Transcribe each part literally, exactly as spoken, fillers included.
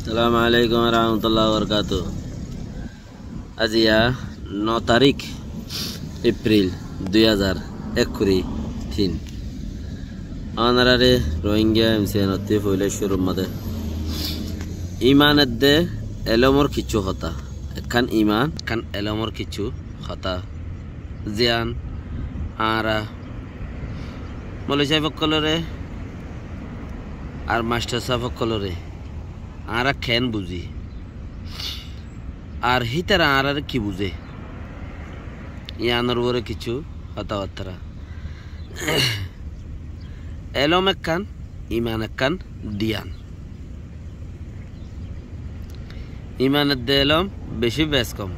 Assalamu alaikum warahmatullahi wabarakatuh. Aijja no tarík Epril dui házar ekkuri tin. Añárare Rohingya M C N ottú foila cúrur mazé iman edde elómor kissú hotá. Ekkán iman, ekkán elómor kissú hotá. Ziyán añára moloi sáb ókkolore ar mastor sáb ókkolore añára keén buzí, ar hítara añárare ki buzé, yíanor uore kissú hotábattára. Elóm ekkán, iman ekkán, diyan. Iman edde elóm bicí bec kom.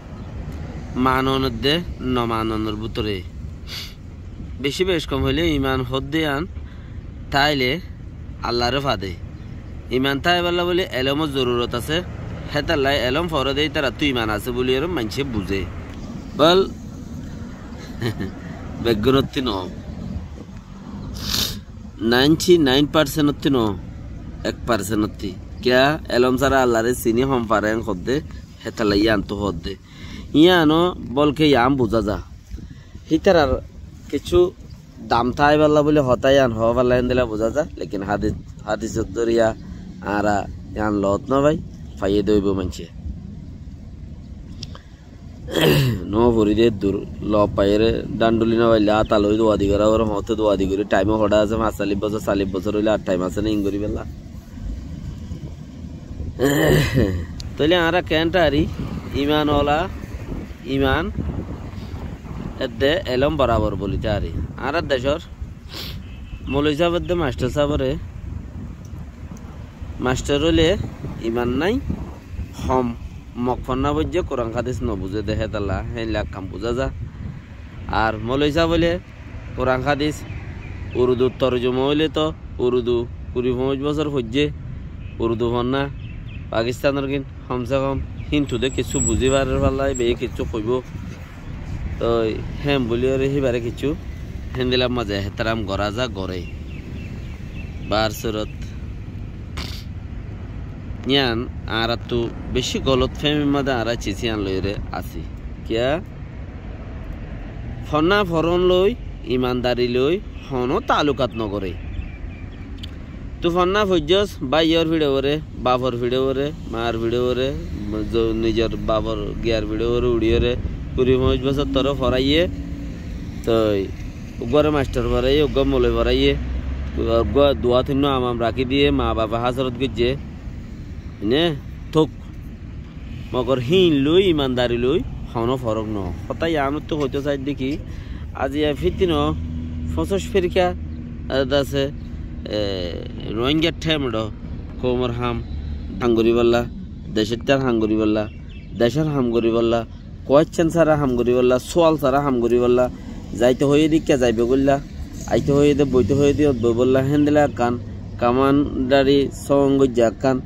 Manon edde no manonor bútore. Bicí bec kom hoilé iman hoddé yián táile Allaré fade. Iman táibálla bóli elómor zorurot asé. Hétalla elóm fore de ítarattú iman asé bóli ere maincé buzé. Bol beggúnottú no. Ninety nine percent ottú no, ek percent ottú. Kiyá elóm sára Allaré siní hom fare en hoddé, hétalla yíanttú hoddé. Yíano bólke yían buzá za. Hítarar kissú dam táibálla bóli hotá yían hoóbálla héndilla buzá za. Lekin hádis, hádisor dóriya añára yían loot no fai, faiyé de óibo maincé. No fori de dur, loot faiyére dhandhuli no faillé átalla ói dua di gorá, óre hoóñtte dua di gorí, thaimó hoçé asé, fañs callíc bosór, callíc bosór óile ar thaim asé né in goríbálla. Tóile añára keén thári, iman ola, iman edde elóm borabor bóli thári. Añárar decór moloi sáb edde mastor sábore, mastor óile iman nái, hom, mok fonná foijjé, Kuran hádis no buzé de hétalla, héinla ekkán buzá za. Ar moloi sáb óile Kuran hádis Urdu torjuma óile toó Urdu kuri foñs bosór foijjé, Urdu fonná Pakistanor gín, hom se hom híntu de kissú buzí farer falla, íbaye kissú hoibó. Toi hém bóli ore híbare kissú héndilar mazé ehtaram gorá za, goré. Bar surot yían añárattú bicí golot fehmir mazé añára cis yían loiyóre así. Kiyá? Fonná foron loi, imandari loi, honó taalukat no goré. Tui fonná foijjós, báiyor fíçe uore, bafor fíçe uore, maar fíçe uore, zo-, nizor bafor giyar fíçe uore uçíyore, kuri foñs bosór toré foráiye, toi uggúare mastor foráiye, uggúa moloi foráiye, uggúa duwa tuinno amam rakí diye, maa bafe hásorot goijjé, ene tók. Mogor híin loi, imandari loi, honó forók no. Hotá yíanottú hoitó saidde ki, aijja fítino foñsíc firka, e, dase, e, Rohingya thémedho, koumor ham, ham goríbolla, decóttar ham goríbolla, decór ham goríbolla, kuaiccán sára ham goríbolla, sóal sára ham goríbolla, zaito hoiyé de ikká zaibo goilla, aito hoiyé de, boito hoiyé de iyót boibolla, héndilla ekkán, kamandari song goijja ekkán,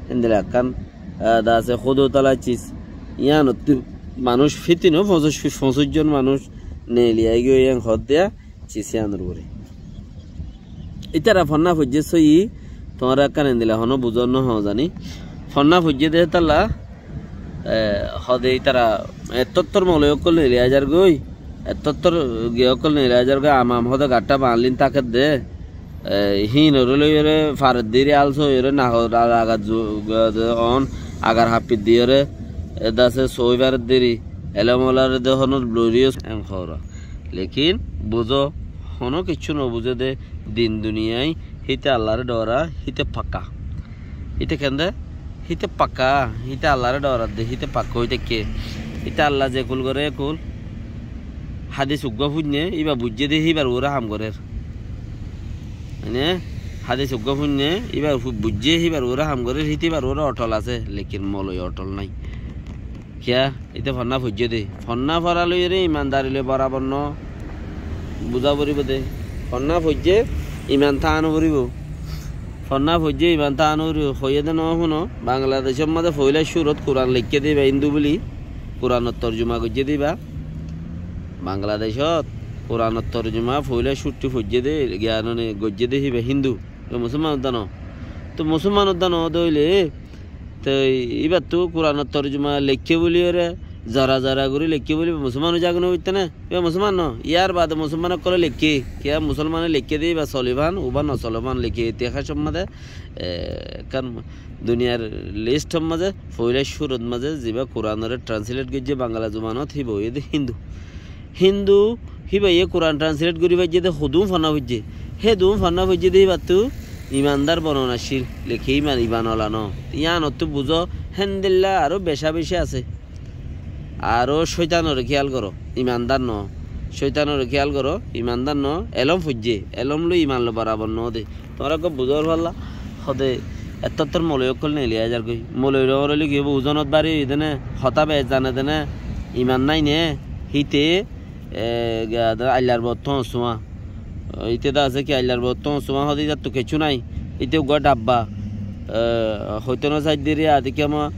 héndilla ekkán, e, dase hódou tala cis. Yíanottú manúic fítino foñsíc, foñsíc zon manúic neeli aigiyói en hoódde, cis yíanor uore. Ítara fonná foijjé sóiyi, tuáñra ekkán endilla honó buzón no hoó zani. Fonná foijjé de hétalla, e, hode ítara ettottor moloi ókkol neeli aizargói, ettottor giya ókkol neeli aizargói, amam hode gaththá bañlín tákedde, e, híinoré loiyóre, fareddíri alsó óiyore, nahor agat zu-, ga-, on agar happit diyóre, e, dase sói fareddíri, elém olaré de honor bluriyos en hoóra. Lekin buzó, honó kiccú no buzé de, din duniyai, híte Allaré dhoorá, híte pakka. Híte kende, híte pakka, híte Allaré dhooradde, híte pakka ói táikke. Híte Alla ze kul goré, e kul. Hádis uggúa fúinne, íba buijjé de, híbar uore ham gorér. Mane, hádis uggúa fúinne, íba fu-, buijjé, híbar uore ham gorér, híte íbar uore othol asé, lekin moloi othol nái. Kiyá? Íte fonná foijjé de. Fonná fora loiyóre imandari loi borabor no. Buzá foribó de. Fonná foijjé, iman táano foribó. Fonná foijjé, iman táano foribó. Hoiyé de no fúno. Bangladecór mazé foóila cúrot Kuran leikké de íba Hindu buli. Kuranor torjuma goijjé de íba. Bangladecót Kuranor torjuma foóila cúrot foijjé de, giyan one goijjé de híba Hindu. Toi Musúlman udda no. Toi Musúlman udda no de óile, Toi íbattú Kuranor torjuma leikké buli ore, zora zora gorí leikké buli, musolman ói zagói no óitte né? Íba musolman no, yar bade musolman ókkole leikké, kiyá musolmane leikké de íba solibán, uba no solibán leikké, itihasor mazé, e, ekkán duniyar listor mazé, foila cúrur mazé, ziba Kuranore translate goijjé Bangla zubanot, híba óiye de Hindu. Hindu, híbaye Kuran translate gorí faijjé de, hodún fonná foijjé. Hédún fonná foijjé de híbattú imandar bonon accíl. Leikké iman, iman ola no. Yíanottú buzó, héndilla aró beca beci asé. Aró cóitanore kiyal goró, imandar no. Cóitanore kiyal goró, imandar no. Elóm foijjé, elóm loi iman loi borabor no de. Tuáñra uggúa buzó falla, hode ettó ettór moloi ókkol neeli aizar goi. Moloi ókkol óile ki óibo, uzonot bári óiye de né, hotá beci zane de né, iman nái né, híte, e, ga-, da-, aillar bottón suá. Íte de asé ki aillar bottón suá hode ítattu kessú nái. Íte uggúa dhabba. E, hoitó no saidde ri, adi kiyá mo,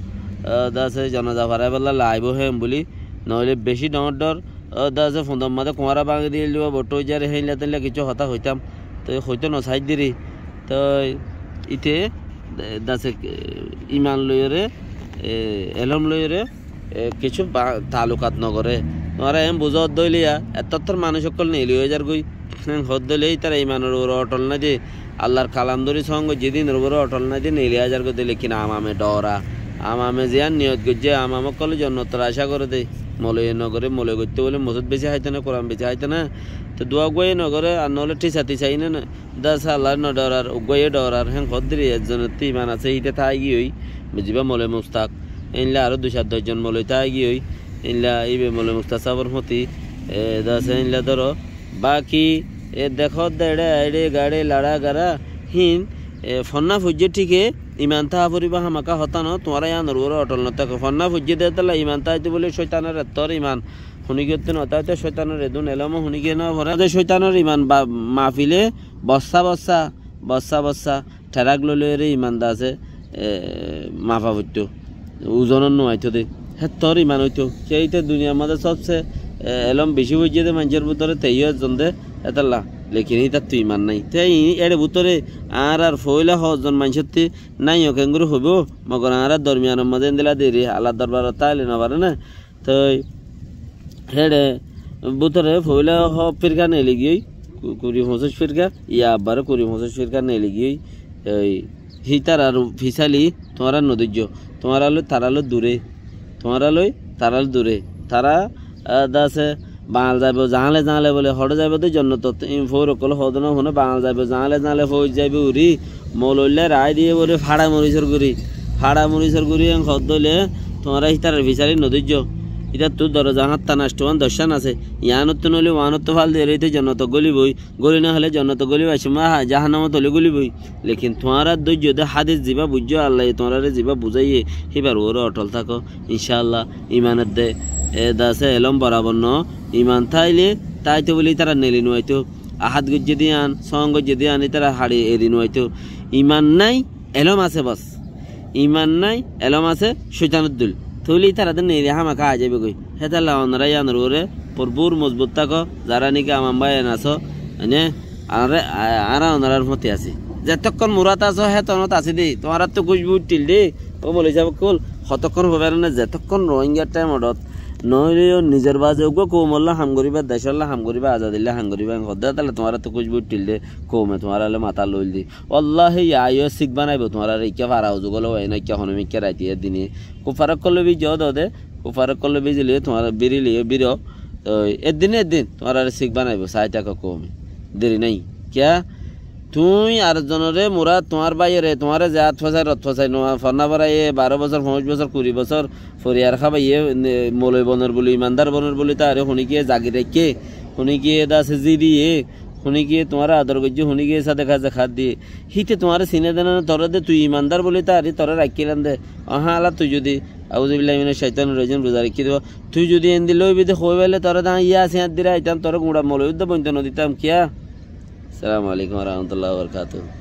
e, de asé janaza faraibálla laibo hén buli. Noóile beci dhoóñr dhoóñr, e, de asé fundor mazé kuáñra báñgi diyé, lua bottó ói zare, héinla téinla kessú hotá hoitám. Toi hoitó no saidde ri. Toi íte, e, de asé, e, iman loiyóre, e, elóm loiyóre, e, kessú ba-, taalukat no goré. Tuáñra eén buzó dóilla, ettó ettór manúic ókkol neeli ói zar goi. Eén hoó dóilla, ítara imanor uore otol nái de, Allar kalam dóri song goijjé de, ínor uore otol nái de, neeli aizar goi de, lekin amame dhoora. Amame ziyán niyot goijjé, amam ókkole jonnotor acá goré de, moloiye no goré, moloi goittó bóli mosót beci háito né, Kuran beci háito né. Toi dua uggúaye no goré, ar noóile thísa tísa iíne no. De asé Allaré no dhoorar, uggúaye dhoorar, héen hoódde ri, ekzonottú iman asé, híte táigiyoi, ziba moloi mustak, éilla aró dui sair doc zon moloi táigiyoi, éilla íba moloi mustak sábor fóti, e, de asé éilla dóro, baki, e, dekódde eçé aiçe gaçe laça gara, híin, e, fonná foijjé thíke, iman táa foribó hámaka hotá no, tuáñra yíanor uore otol no táko, fonná foijjé de tálla iman táito bóli cóitanor ettór iman, huníkiyottú no táito, cóitanor edún elóm huníkiye no foré, de cóitanor iman ba-, mafile, Bossá bossá, bossá bossá, therak loi loiyóre iman de asé, e, mafa foittó. Uzonot no aitó de. Héttor iman óito. Kiyá íte duniyar mazé sobse, e, elóm beci foijjé de maincór bútore teyó ekzon de, hétolla. Lekin ítattu iman nái. Te i-, ére bútore añárar foóila hozzon maincótti nái o kengori hoibó, mogor añárar dormiyanor mazé endilla deri, Allar dorbarot táile no fare né. Toi héçe bútore foóila hó firka neeli giyói, ku-, kuri foñsíc firka, ya abbaré kuri foñsíc firka neeli giyói, ei, hítarar fisali tuáñra no dóijjo, tuáñra loi tará loi duré, tuáñra loi tará loi duré, tará, a, de asé, bañl zaibo zañle zañle bóle, hoçé zaibo de jonnotot, in foóir ókkol hoóde no fúne, bañl zaibo zañle zañle, foóir zaibo uri, Moloilla raái diyé bóle fáça morisor guri, fáça morisor guri en hoódde óile tuáñra hítarar fisali no dóijjo. Hítattu doroza háñttan acthúan doccán asé. Yiánottú noóile uánottú fal diyóre íte jonnotot góliboi. Góli no héle jonnotot góliboi, accúa jahannamot óile góliboi. Lekin tuáñra dóijjo de hádis zibá buijjó, Allaye tuáñrare zibá buzáiye, híbar uore othol táko. Incáalla, iman edde, e, de asé elóm borabor noó. Iman táile, táito bóli ítara neeli nuaitó. Ahad goijjé de yián, song goijjé de yián, ítara haçi eri nuaitó. Iman nái, elóm asé bos. Iman nái, elóm asé, cóitanor dul. Tóile ítara de neeli hámaka aái zaibogói. Hétolla onorá yiánor uore forbur mozbut táko, zará niki amam báiyain asó, mane, añára, a-, añára onorár fúañti así. Zetókkon murát asó, hétonot así de, tuáñráttu kúcbu uiththíl de, ó moloi sáb ókkol, hotókkon fobáre né, zetókkon Rohingya thaim odot, noóile yó nizor baade uggúa koumolla ham goríba, decólla ham goríba, azadilla ham goríba, en hoódde táile tuáñráttu kúcbu uiththíl de, koume tuáñrálle matá loóil de. Wallahi, yá yó sík banaibó tuáñráre, ikká fara uzu góló, ena ikká honó mikká raiti e dine. Kuffar ókkol loi bíri zodó de, kuffar ókkol loi bíri loi tuáñra bíri loi bíro. Toi eddin eddin tuáñráre sík banaibó, sai táko koume. Deri nái. Kiyá? Tuñí ar zonoré murát tuáñr báiyore, tuáñre ze át fosai, rot fosai, no, fonná foraiyé, baró bosór, foñsíc bosór, kuri bosór, foriyar hábaiye, ne, moloi bonor buli, imandar bonor buli, taáre huníkiye zagir raikké, huníkiye dase zi diye, huníkiye tuáñre ador goijjé, huníkiye sadeka zekat diye. Híte tuáñre siné de né, toré de tui imandar buli taáre toré raikkílan de. Oháñla tui zudi, auzubillahi minac caitanir rajim, ruza raikkí dibo. Tui zudi endilla óibi de hoói faille toré de aññí yá siñár dira aitám, toré guñça moloi uddá bointo no ditám kiyá? Assalamu alaikum wa rahmatullahi wa barakatuhu.